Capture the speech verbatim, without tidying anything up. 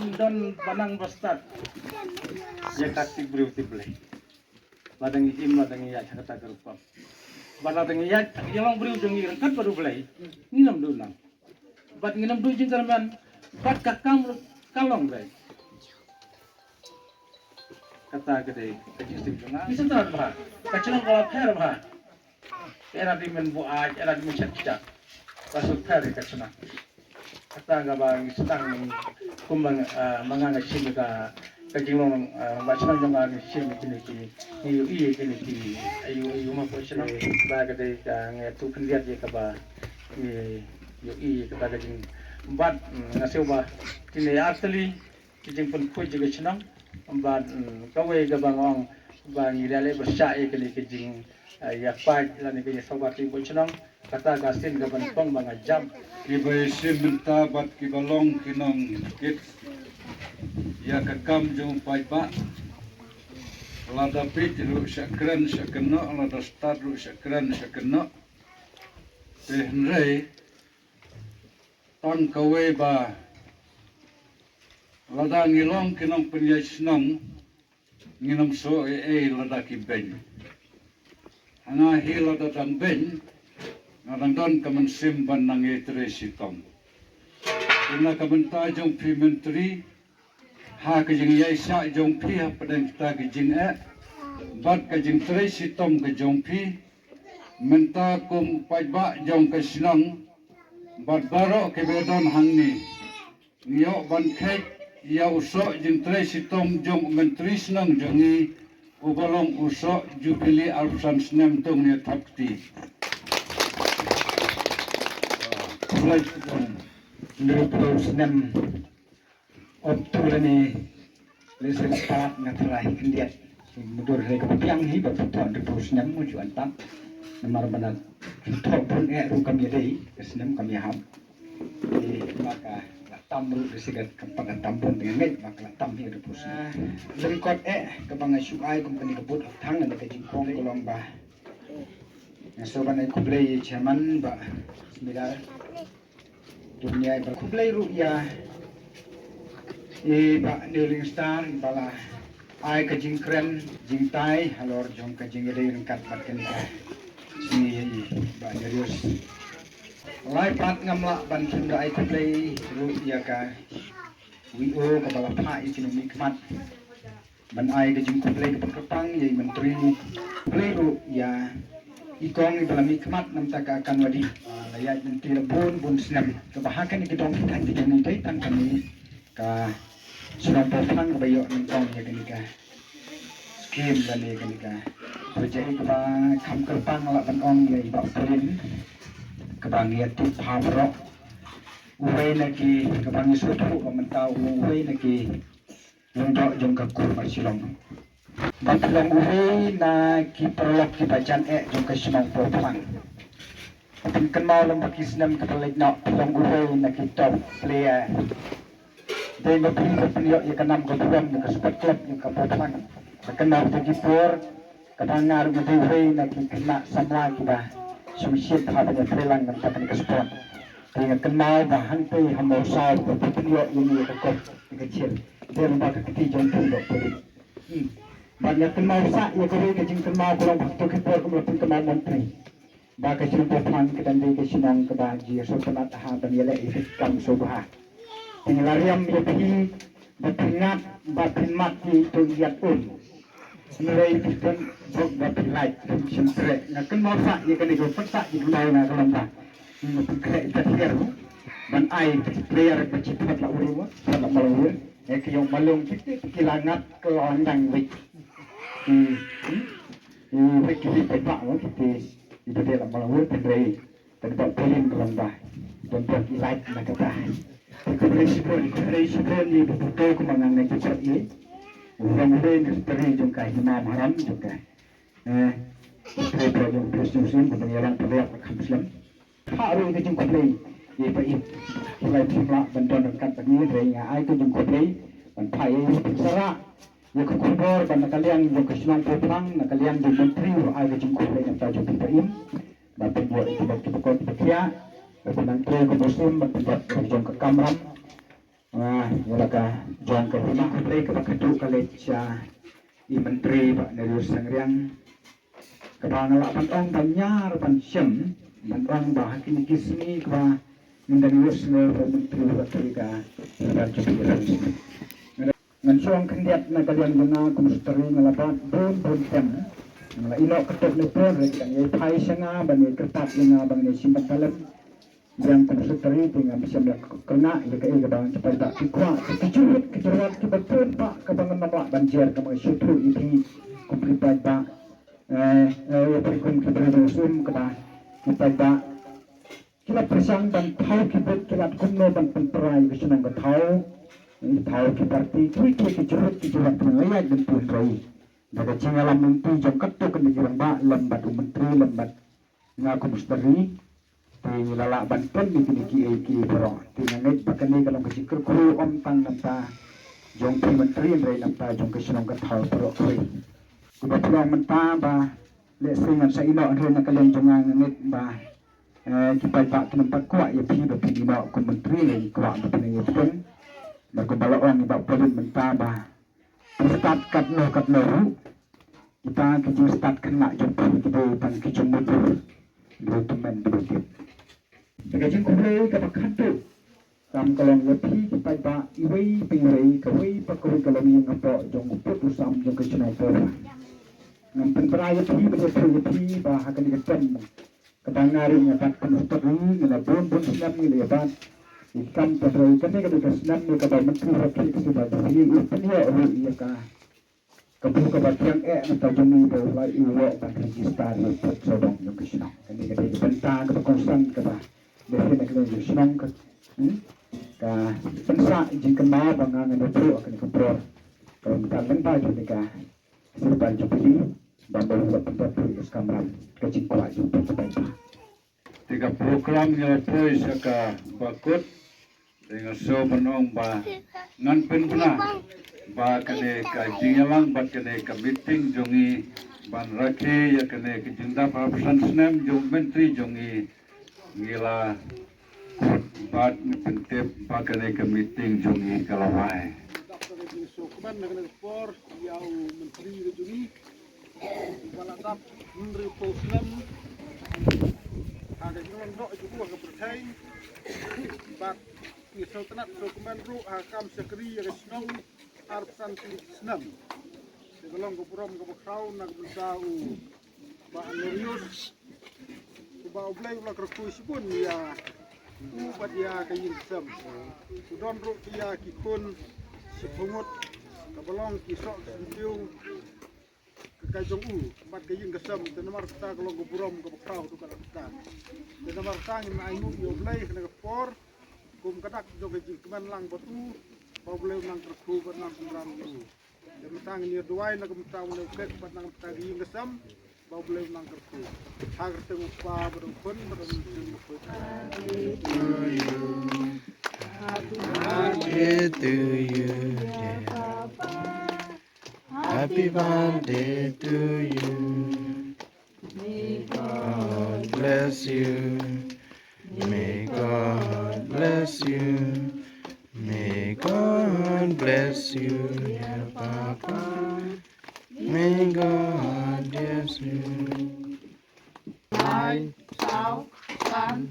Don ba nang ba stad ïa ka tip briew tip Blei. Lada ngi im, lada ngi ïaid ha kata ka rukom, bad lada ngi ïaid ha ka jinglong briew jong ngi ryngkat bad U Blei, ngin ym duh nang, bad ngin ym duh jingkyrmen, bad ka kam ruh ka long Blei. Kata ka dei ka jingsngewsih jong nga. Ngi sngewthuh bha, ka shnong ka la pher bha. Era dei men buaid, era dei men shet kjat. Ka sngewthuh ka shnong. Kata kaba ngi sdang kumba, ah, ma nga nga shim ka, ka jinglong, ah, ba shnong jong nga ngi shim kine ki, ngi ïohi kine ki, ayu, ayu ma ko shnong. Ba ka dei ka ngi tu khyndiat ïa kaba ngi ïohi kata ka jing, bad, mm, nga sngew ba kine ar tylli ki jingpynkhuid jong ka shnong. Bad, mm, kawei kaba nga ong ba ngi la leh pyrshah ïa kane ka jing, eh, ïa pait lane ka jingsawa ti bad shnong. Kata ka sien kaba nyngkong ba nga jam. Kiba ïashim bynta bad kiba long ki nongkit ïa ka kam jong u paidbah. Lada peit ruh sha kren sha kynnoh, lada stad ruh sha kren sha kynnoh. Te hynrei tang kawei ba lada ngi long ki nongpynïaid shnong, ngin ym soh ei ei lada ki beiñ. Ha nga hi lada dang beiñ, nga dang don ka mynsiem ban nang ïai trei shitom. Te na ka bynta jong phi Myntri, ha ka jingïaishah jong phi hapdeng kita ki jingeh bad ka jingtrei shitom ka jong phi, mynta kum u paidbah jong ka shnong bad baroh kiba don hangne, ngi ïoh ban kheit ïa u soh jingtrei shitom jong u Myntri Shnong jong ngi, uba long u soh Jubilee arphew san snem. To ngin ïa thap kti. Khublei shibun. Hynriewphew snem Oktober ni, lehse palat nga tharai khyndiat. Mudui hynrei kaba biang hi ba pynthok hynriewphew snem ngu ju an tap. Namar ba na pynthok bun eh ruh kam ïadei, ka snem kam ïahap. Te ba ka la tam ruh, lehse ka, ka, ba ka tam bun, te nga ngeit ba ka la tam hi hynriewphew snem. Lyngkot eh kaba nga shu ai kum kane ka vote of thanks lane ka jingkhong ka long ba nga sngewbha ban ai khublei ïa i Chairman Bah Smilar. Dunia ba khublei ruh ïa i Bah Newling Star ba la ai ka jingkren jingtai halor jong ka jingïadei ryngkat bad kane ka sngi ïa i Bah Darius. Lai pat ngam lah ban sngewbha ai khublei ruh ïa ka V O kaba la phah ïa kine ki mihkhmat ban ai ka jingkhublei kaba kyrpang ïa i Myntri. Khublei ruh ïa i kong iba la mihkhmat na ka bynta ka Anganwadi. Ah, la ïaid lynti la bun bun snem. Kaba ha kane ka dong ki thaiñ ki jong ngi dei tang kane ka shnong Pawphlang kaba ïoh nyngkong ïa kane ka skim lane kane ka project. Kaba kham kyrpang lah ban ong ïa i Bah Pauline kaba ngi ïathuh bha baroh. Uwei na ki, kaba ngi sngewthuh ba mynta u long uwei na ki lyngdoh jong ka kur Marshillong. Ba phi long uwei na ki paralok kiba jan eh jong ka shnong Pawphlang. Phin kynmaw lem bad ki snem kiba leit noh, phi long uwei na ki top player. Dei ba phi ba phin ïoh ïa ka nam ka burom na ka Sport Club jong ka Pawphlang. Ba kynmaw ba ki por kaba nga ruh nga dei uwei na ki khynnah samla kiba shongshit bha ban ïatreilang na ka bynta kane ka sport. Te nga kynmaw ba hangtei ha Mawsaw ba phi pynïoh ïa ngi ïa ka kop ïa ka jingïaid. Dei lyngba ka kti jong phi Bah Pauline. Hmm. Bad nga kynmaw sah ïa kawei ka jingkynmaw ka long ba ha kato ki por kumba phin kynmaw Myntri, ba ka shnong Pawphlang ka dang dei ka shnong kaba ju ïasngewtynnat ha ban ïaleh ïa ki kam sngewbha. Te nga la riam ïa phi ba phin ngat ba phin mad ïa ito i ïat um. Hynrei phi don bok ba phi lait, phim shym treh. Nga kynmaw sah ïa kane, ka pynsah ïa kane, nga kynmaw ba nga pynkhreh ïa ka hiar ban ai player ba chi thot la uri mo, thot la malong wir. Ïa ki ïong malong kiti ki la ngat ka la nang wei. Hmm. Hmm. Wei kiti pynbah mo kiti. Iba dei la malong wir pynrei. Pynbah Pauline ka long ba don bok i lait na kata. Khublei shibun, khublei shibun ïa i Bah Putoi kumba nga ngeit ba i long uwei na ki trai jong ka Hima Maharam jong ka. Eh, trai jong Prince Jong Sim, kaba ngi rang pynriap ka kham slem. Phah ruh ïa ka jingkhublei ïa i Bah Ip. Khublei phim lah ban don ryngkat bad ngi, hynrei nga ai ka jingkhublei ban phah ïa i Bah Sarah ïa ka khubor ba na ka liang jong ka shnong Pawphlang, na ka liang jong Myntri ruh ai ka jingkhublei na ka bynta jong phi Bah Im. Ba phin ïoh ïa ki bok ki bakot ki bakhiah, ba phin nang trei kum u Sim, ba phin ïoh ïa ka jong ka kamram. Ah, ïa la ka jong ka hima khublei kaba khadduh ka leit sha i Myntri Bah Nerius Sangriang. Kaba nga lah ban ong ban ñiar ban shem, ban ong ba ha kine ki sngi kaba ngin dang ïohsngew ba u Myntri u la trei ka Silver Jubilee Fellowship. Ngan shu ong khyndiat na ka liang jong nga kum u Secretary nga la bat bun bun tem. Nga la ïehnoh katto katne por hynrei ki dang ïai phai sha nga ban ïai kyrpad ïa nga ban ïai shim bynta lem. Ïa kum u Secretary te ngam shym la kyrngah ïa kaei kaba ki paidbah ki kwah, ki jurip ki jurip kiba bun bah kaba ngam lah ban jer kaba nga shu ïathuh ïa phi kum ki paidbah. Eh, eh, ïa phi kum ki briew jong u Sum kaba ki paidbah ki la pyrshang ban thaw ki vote, ki la kumno ban pynpra ïa ka shnong ka thaw. Ki thaw ki party, kiwei kiwei ki jurip ki jurip ki nang ïaid lynti hynrei da ka jingïalam lynti jong katto katne ki rangbah lem bad u Myntri lem bad nga kum u Secretary. Te ngi la lah ban pynmih kine kiei kiei baroh. Te nga ngeit ba kane ka long ka jingkyrkhu ym tang na bynta jong phi Myntri hynrei na bynta jong ka shnong ka thaw baroh kawei. Kumba phi ong mynta ba lehse ngan sa ïehnoh hynrei na ka liang jong nga nga ngeit ba, eh, ki paidbah kin ym pat kwah ïa phi ba phin ïehnoh kum u Myntri hynrei ki kwah ba phin ïa pdeng. Bad kumba la ong i Bah Paulin mynta ba phi stad katno katno ruh, kita ki jingstad khynnah jong phi ki dei tang ki jingmudui, ki dei tymmen ki dei tip. Te ka jingkhublei kaba khadduh kam ka long ïa phi ki paidbah iwei pa iwei, kawei pa kawei ka long ïing hapoh jong u pud u sam jong ka shnong Poh. Ngam pynbna ïa phi bad ïathuh ïa phi ba ha kane ka term kaba nga ruh nga bat kum u Secretary, nga la bun bun snem nga la ïa bat ïa ki kam, hynrei kane ka dei ka snem ïa kaba u Myntri Rakhe Festival Jubilee u pynïoh ruh ïa ka ka buh kaba thiang eh na ka jong ngi ba u la ïoh ban register ïa u pud sawdong jong ka shnong. Kane ka dei ka bynta kaba kongsan kaba dei na ka jong shnong ka, hmm? Ka bynta jingkynmaw ba nga ngan ïathuh ha kane ka por. Kaba mynta lem ba jong ka Silver Jubilee ba u la pyndep ïa ka kamram ka jingkwah jong u pud sawdong. Te ka program ngi la poi sha kaba kut. Te nga shu ban ong ba ngan pynbna ba kane ka jingïalang bad kane ka meeting jong ngi ban rakhe ïa kane ka jingdap arphew san snem jong u Myntri jong ngi, ngi la kut bad ngi pyntip ba kane ka meeting jong ngi ka la wai. Dap da ka jingsngewkmen na kane ka por ïa u Myntri jong ngi. Ba la dap hynriewphew snem ha ka jinglong doh jong u ha ka pyrthei. Bad ngi sngewtynnat sngewkmen ruh ha ka kam shakri ïa ka shnong arphew san tylli ki snem. Te ka long ka burom kaba khraw na ka bynta u Bah Nerius. Uba U Blei u la kyrkhu shibun ïa u bad ïa ka ïing ka sem. U don ruh ki ïa ki khun shiphew ngut kaba long ki soh ki syntiew ka ka jong u bad ka ïing ka sem, te namar kata ka long ka burom kaba khraw tu ka la kata. Te namar kata ngin ai nguh ïa U Blei ha kane ka por kum ka dak jong ka jingkmen lang bad u, ba U Blei u nang kyrkhu bad nang synran ïa u. Te mynta ngin ïa duwai na ka bynta u Blei u khreh bad na ka bynta ka ïing ka sem, ba U Blei u nang kyrkhu. Ha ka kyrteng u Kpa bad u Khun bad u Mynsiem Bakhuid. Birthday to you, dear Papa. Happy birthday to you. May God bless you. May God bless you. May God bless you, dear Papa. May God bless you. Lai, saw, san.